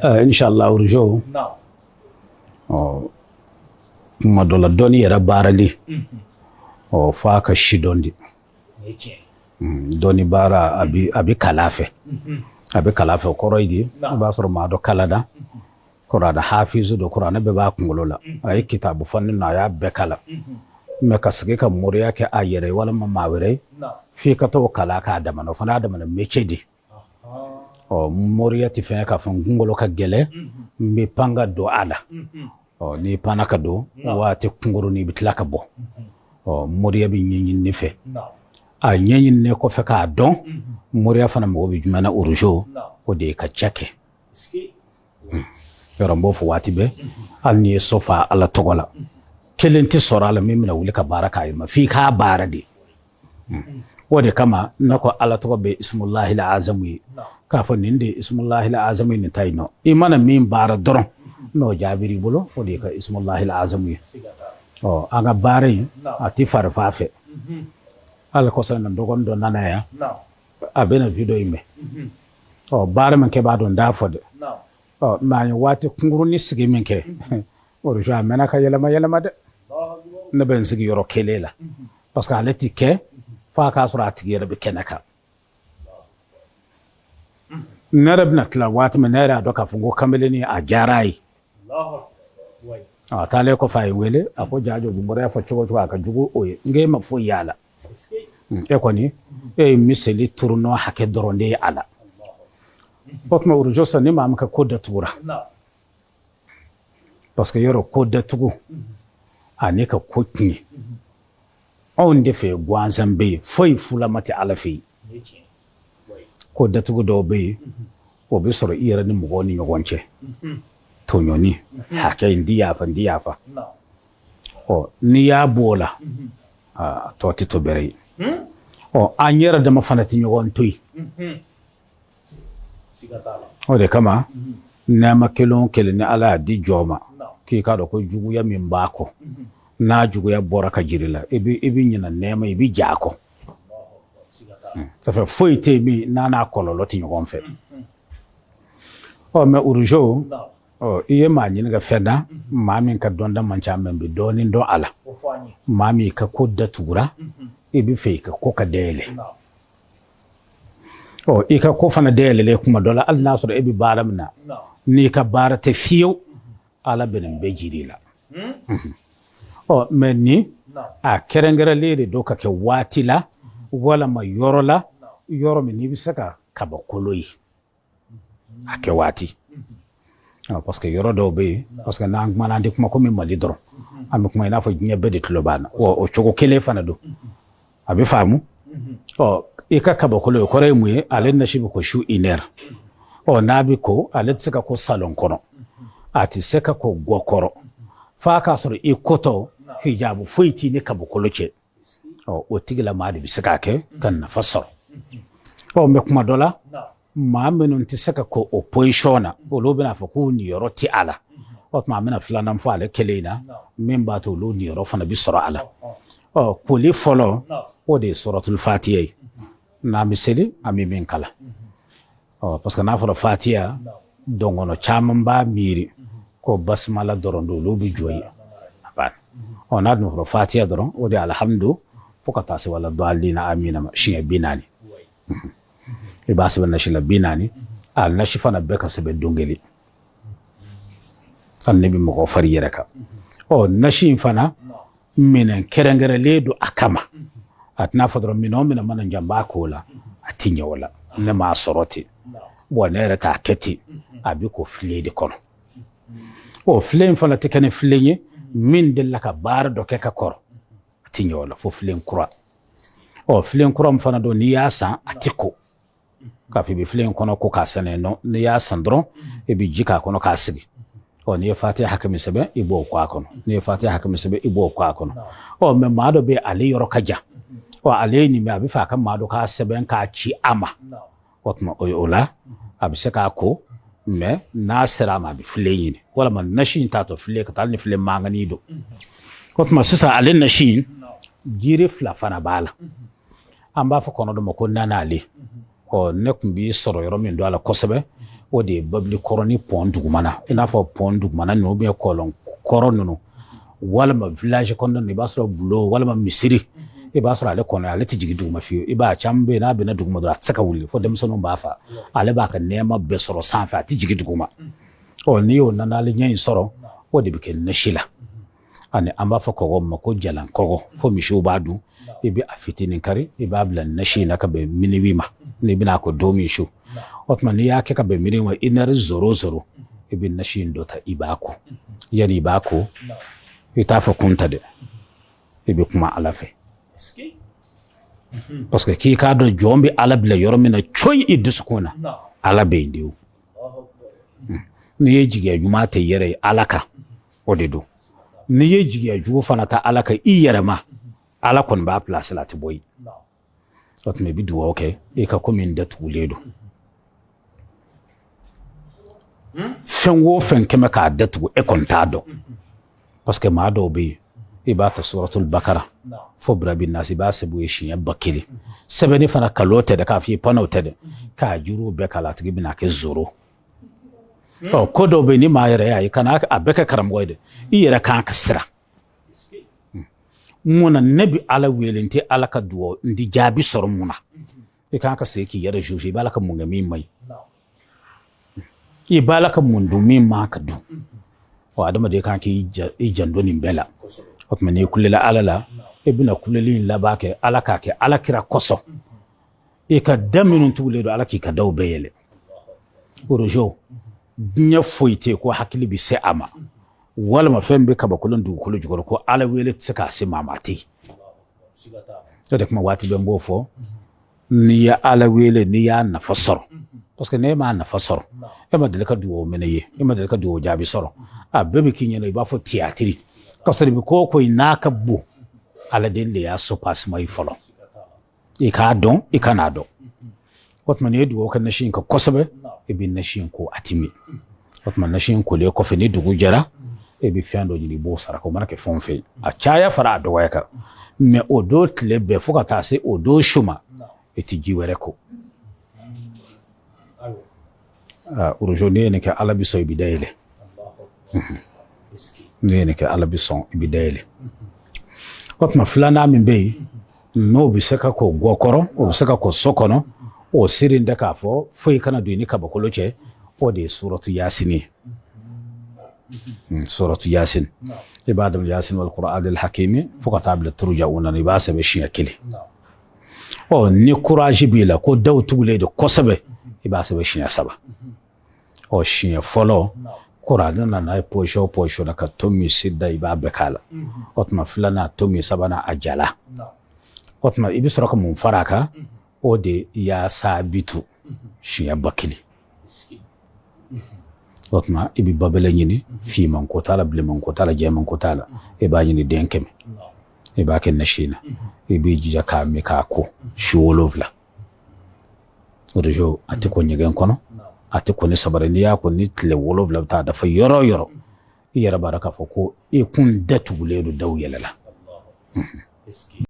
Inshallah, Urujo, ɔ kuma dɔ la, dɔnni yɛrɛ baarali, ɔ f'a ka si dɔn di. Dɔnni baara, a bɛ kala fɛ, a bɛ kala fɛ. O kɔrɔ ye di? I b'a sɔrɔ maa dɔ kalada kuranɛ hafizu don, kuranɛ bɛɛ b'a kunkolo la, a ye kitabu fani na, a y'a bɛɛ kala, mais ka sigi ka moriya kɛ a yɛrɛ ye walima maa wɛrɛ ye, f'i ka t'o kala k'a damana. O fana y'a damana métier de. Ɔ moriya tɛ fɛn ye k'a fɔ n kunkolo ka gɛlɛn, n bɛ pan ka don a la. Ɔ n'i panna ka don, waati kunkurunin, i bɛ tila ka bɔ. Ɔ moriya bɛ ɲɛɲini fɛ, a ɲɛɲininen kɔfɛ k'a dɔn moriya fana mago bɛ jumɛn na, Urujo, o de ye ka ca kɛ. Yɔrɔ n b'o fɔ waati bɛɛ, hali n'i ye so fa Ala tɔgɔ la, kelen tɛ sɔrɔ a la min bɛna wuli ka baara k'a yɛrɛ ma, f'i k'a baara de. O de kama ne ko Ala tɔgɔ bɛ ismullahil azamu ye, k'a fɔ nin de ye ismullahil azamu ye, nin ta yen nɔ. I mana min baara dɔrɔn, n'o jaabir'i bolo, o de ye ka ismullahil azamu ye. Ɔ an ka baara in, a tɛ farifa fɛ. Hali kɔsa na, dɔgɔnin dɔ nana yan, a bɛna vidéo in mɛn. Ɔ baara min kɛ b'a dɔn, n t'a fɔ dɛ. Ɔ mais an ye waati kunkurunin sigi min kɛ, o de a mɛnna ka yɛlɛma yɛlɛma dɛ. Ne bɛ n sigi yɔrɔ kelen la, parce que ale ti kɛ f'a k'a sɔrɔ a tigi yɛrɛ bɛ kɛnɛ kan. Ne yɛrɛ bɛna tila waati min, ne yɛrɛ y'a dɔn k'a fɔ ko kamelenni a diyara a ye. A taalen kɔfɛ, a ye n wele, a ko jajo, n bɔra y'a fɔ cogo cogo, a ka jugu o ye. N k'e ma foyi y'a la, e kɔni e ye miseli turunɔ hakɛ dɔrɔn de ye a la. O tuma, Urujo, sisan ni maa min ka ko datugura, parce que yɔrɔ ko datugu ani ka ko tiɲɛ, anw de fɛ gansan bɛ yen, foyi fulama tɛ Ala fɛ yen. Ko datugu dɔw bɛ yen, o bɛ sɔrɔ i yɛrɛ ni mɔgɔw ni ɲɔgɔn cɛ, tɔɲɔni hakɛ in di yafa, n di yafa. Ɔ n'i y'a bɔ o la, a tɔ tɛ to bɛrɛ ye. Ɔ an yɛrɛ dama fana tɛ ɲɔgɔn to yen. O de kama, nɛɛma kelen o kelen ni Ala y'a di jɔn ma, k'i k'a dɔn ko juguya min b'a kɔ, n'a juguya bɔra ka jiri la, i bɛ ɲinɛ nɛɛma, i bɛ ja a kɔ. Ça fait foyi tɛ yen min n'a n'a kɔlɔlɔ tɛ ɲɔgɔn fɛ. Ɔ mais Urujo, ɔ i ye maa ɲini ka fɛn na, maa min ka dɔnda man ca, mais bɛ dɔɔnin dɔn a la, maa min ka ko datugura, i bɛ fɛ i ka ko ka dayɛlɛ. Ɔ i ka ko fana dayɛlɛlen, kuma dɔ la, hali n'a sɔrɔ e bɛ baara min na, n'i ka baara tɛ fiyewu, Ala bɛ nin bɛɛ jiri la. Ɔ mais nin a kɛrɛnkɛrɛnlen de don ka kɛ waati la walama yɔrɔ la, yɔrɔ min n'i bɛ se ka kabakolo ye a kɛ waati, parce que yɔrɔ dɔw bɛ yen, parce que n'an kumana, an tɛ kuma komi Mali dɔrɔn, an bɛ kuma i n'a fɔ diɲɛ bɛɛ de tulo b'an na. O cogo kelen fana don, a bɛ faamu. Ɔ i ka kabakolo ye, kɔrɔ ye mun ye? Ale nasi bɛ ko su une heure. Ɔ n'a bɛ ko, ale tɛ se ka ko salon kɔnɔ, a tɛ se ka ko gɔ kɔrɔ, f'a k'a sɔrɔ i kotɔ hijabu foyi t'i ni kabakolo cɛ. Ɔ o tigilamaa de bɛ se k'a kɛ ka nafa sɔrɔ. Ɔ mais kuma dɔ la, maa minnu tɛ se ka ko o position na, olu bɛna fɔ k'u niyɔrɔ tɛ a la. O tuma, an bɛna filanan fɔ ale kelen in na min b'a to olu niyɔrɔ fana bɛ sɔrɔ a la. Ɔ koli fɔlɔ, o de ye suratul fatiya ye. N'an bɛ seli, an bɛ min kalan. Ɔ parce que n'a fɔra fatiya, dɔnkɔnɔ caman b'a miiri ko basimala dɔrɔn don, olu bɛ jɔ yen, a banna. Ɔ n'a dun fɔra fatiya dɔrɔn, o de ye alhamdu fo ka taa se wala dalina amina ma, siɲɛ 40. I b'a sɛbɛn nasi la 40. A nasi fana bɛɛ ka sɛbɛn don kelen, hali ne bɛ mɔgɔ fari yɛrɛ kan. Ɔ nasi in fana, minɛn kɛrɛnkɛrɛnlen don a kama. A tɛna fɔ dɔrɔn minɛn o minɛn mana jan, n b'a k'o la, a ti ɲɛ o la. Ne m'a sɔrɔ ten wa, ne yɛrɛ t'a kɛ ten. A bɛ ko filen de kɔnɔ. Ɔ filen in fana tɛ kɛ ni filen ye min delila ka baara dɔ kɛ ka kɔrɔ, a ti ɲɛ o la, fo filen kura. Ɔ filen kura min fana don, n'i y'a san, a ti ko k'a fɔ i bɛ filen kɔnɔ ko k'a sɛnɛ nɔ. N'i y'a san dɔrɔn, i bɛ ji k'a kɔnɔ k'a sigi. Ɔ n'i ye fatiha hakɛ min sɛbɛn, i b'o kɔ a kɔnɔ. N'i ye fatiha hakɛ min sɛbɛn, i b'o kɔ a kɔnɔ. Ɔ mais maa dɔ bɛ yen, ale yɔrɔ ka jan. Ɔ ale ye nin mɛn, a bɛ fɛ a ka maa dɔ k'a sɛbɛn k'a ci a ma. O tuma, o la a bɛ se k'a ko, mais n'a sera a ma, a bɛ filen ɲini walima nasi in t'a tɔ filen ka taa, hali ni filen mankanni don. O tuma sisan, ale nasi in, jiri fila fana b'a la. An b'a fɔ kɔnɔ dɔ ma ko nanale. Ɔ ne tun b'i sɔrɔ yɔrɔ min don a la kosɛbɛ, O de ye babili kɔrɔ ni pont dugumana, i n'a fɔ pont dugumana ninnu ou bien kɔlɔn kɔrɔ ninnu, walima village kɔnɔna ninnu, i b'a sɔrɔ bulon walima misiri, i b'a sɔrɔ ale kɔnɔ, ale tɛ jigin duguma fiyewu. I b'a caman bɛ yen, n'a binna duguma dɔrɔn, a tɛ se ka wuli fo denmisɛnninw b'a fa. Ale b'a ka nɛɛma bɛɛ sɔrɔ sanfɛ, a tɛ jigin duguma. Ɔ, n'i y'o nanali ɲɛ in sɔrɔ, o de bɛ kɛ nasi la. Ani an b'a fɔ kɔgɔ ma ko jalan kɔgɔ, fo misiw b'a dun. I bɛ a fitinin kari, i b'a bila nasi in na ka bɛn minuit ma, n'i bɛna a ko don min su. O tuma n'i y'a kɛ ka bɛn minuit ma, une heure zéro zéro, i bɛ nasi in dɔ ta, i b'a ko. Yanni i b'a ko, i t'a fɔ kun ta dɛ, i bɛ kuma Ala fɛ, parce que k'i k'a dɔn jɔn bɛ Ala bila yɔrɔ min na coyi i dusukun na, Ala bɛ yen de. O n'i ye jigiya ɲuman tɛ yɛrɛ ye Ala kan, o de don. N'i ye jigiya jugu fana ta Ala kan i yɛrɛ ma, Ala kɔni b'a place la, a tɛ bɔ yen. O tuma i bɛ dugawu kɛ i ka ko min datugulen don, fɛn o fɛn kɛmɛ k'a datugu, e kɔni t'a dɔn. Parce que maa dɔw bɛ yen, i b'a ta suratul bakara fo birabi nasi, i b'a sɛbɛn ye siɲɛ 1000. Sɛbɛnni fana kalon tɛ dɛ, k'a f'i ye panneau tɛ dɛ, k'a juruw bɛɛ k'a la, a tigi bɛna kɛ zéro. Ɔ, ko dɔw bɛ yen, ni maa yɛrɛ y'a ye, kana a bɛɛ kɛ karamɔgɔ ye dɛ, i yɛrɛ kan ka siran. Mun na ne bɛ Ala wele, n tɛ Ala ka dugawu, n tɛ jaabi sɔrɔ? Mun na? I kan ka segin k'i yɛrɛ juger. I b'a la ka mun kɛ min man ɲi? I b'a la ka mun dun min man ka dun? Ɔ, adamaden kan k'i janto nin bɛɛ la. O tuma n'i kulela Ala la, i bɛna kuleli in laban kɛ Ala k'a kɛ Ala kira kosɔn. I ka da minnu tugulen don, Ala k'i ka daw bɛɛ yɛlɛ. Orojo, diɲɛ foyi tɛ yen ko hakili bɛ se a ma, walima fɛn bɛ kabakolon dugukolo jukɔrɔ ko Ala wele tɛ se k'a se maa ma, a tɛ yen. O de kuma waati bɛɛ n b'o fɔ, n'i ye Ala wele, n'i y'a nafa sɔrɔ, parce que n'e m'a nafa sɔrɔ, e ma deli ka dugawu minɛ ye, e ma deli ka dugawu jaabi sɔrɔ, a bɛɛ bɛ k'i ɲɛna i b'a fɔ tiyatiri, ka sɔrɔ i bɛ ko o ko in n'a ka bon, Ala deli de y'a soubassement ye fɔlɔ. I k'a dɔn, i kan'a dɔn. O tuma n'i ye dugawu kɛ nasi in kan kosɛbɛ, i bɛ nasi in ko, a ti min. O tuma nasi in kolen kɔfɛ, ni dugu jɛra, e bɛ fɛn dɔ ɲini, i b'o saraka. O mana kɛ fɛn o fɛn ye, a caya fara a dɔgɔya kan, mais o don tile bɛɛ fo ka taa se o don su ma, i tɛ ji wɛrɛ ko. Orojo, n'i ye nin kɛ, Ala bɛ sɔn, i bɛ dayɛlɛ. N'i ye nin kɛ, Ala bɛ sɔn, i bɛ dayɛlɛ. O tuma filanan min bɛ yen, n'o bɛ se ka ko gɔ kɔrɔ, o bɛ se ka ko so kɔnɔ, o siri tɛ k'a fɔ foyi kana don i ni kabakolo cɛ, o de ye suratu yasini ye. Suratu yasin, i b'a daminɛ yasin wal qur'anil hakimi fo ka taa bila turjauna na, i b'a sɛbɛn siɲɛ kelen. Ɔ, ni courage b'i la ko daw tugulen don kosɛbɛ, i b'a sɛbɛn siɲɛ saba. Ɔ, siɲɛ fɔlɔ, kuranɛ nana ye position o position na, ka to min sida, i b'a bɛɛ k'a la. O tuma filanan, to min sabanan, a jala. O tuma i bɛ sɔrɔ ka mun fara a kan? O de ya sabitu siɲɛ 1000. O tuma i bɛ babɛlɛ ɲini, finman ko t'a la, bilenman ko t'a la, jɛman ko t'a la, i b'a ɲini den 100, i b'a kɛ nasi na, i b'i jija k'a min k'a ko su 7. O de a tɛ ko ɲɛgɛn kɔnɔ, a tɛ ko ni sabari. N'i y'a ko ni tile 7 bɛ taa dafa yɔrɔ o yɔrɔ, i yɛrɛ b'a dɔn k'a fɔ ko i kun datugulen don, daw yɛlɛla.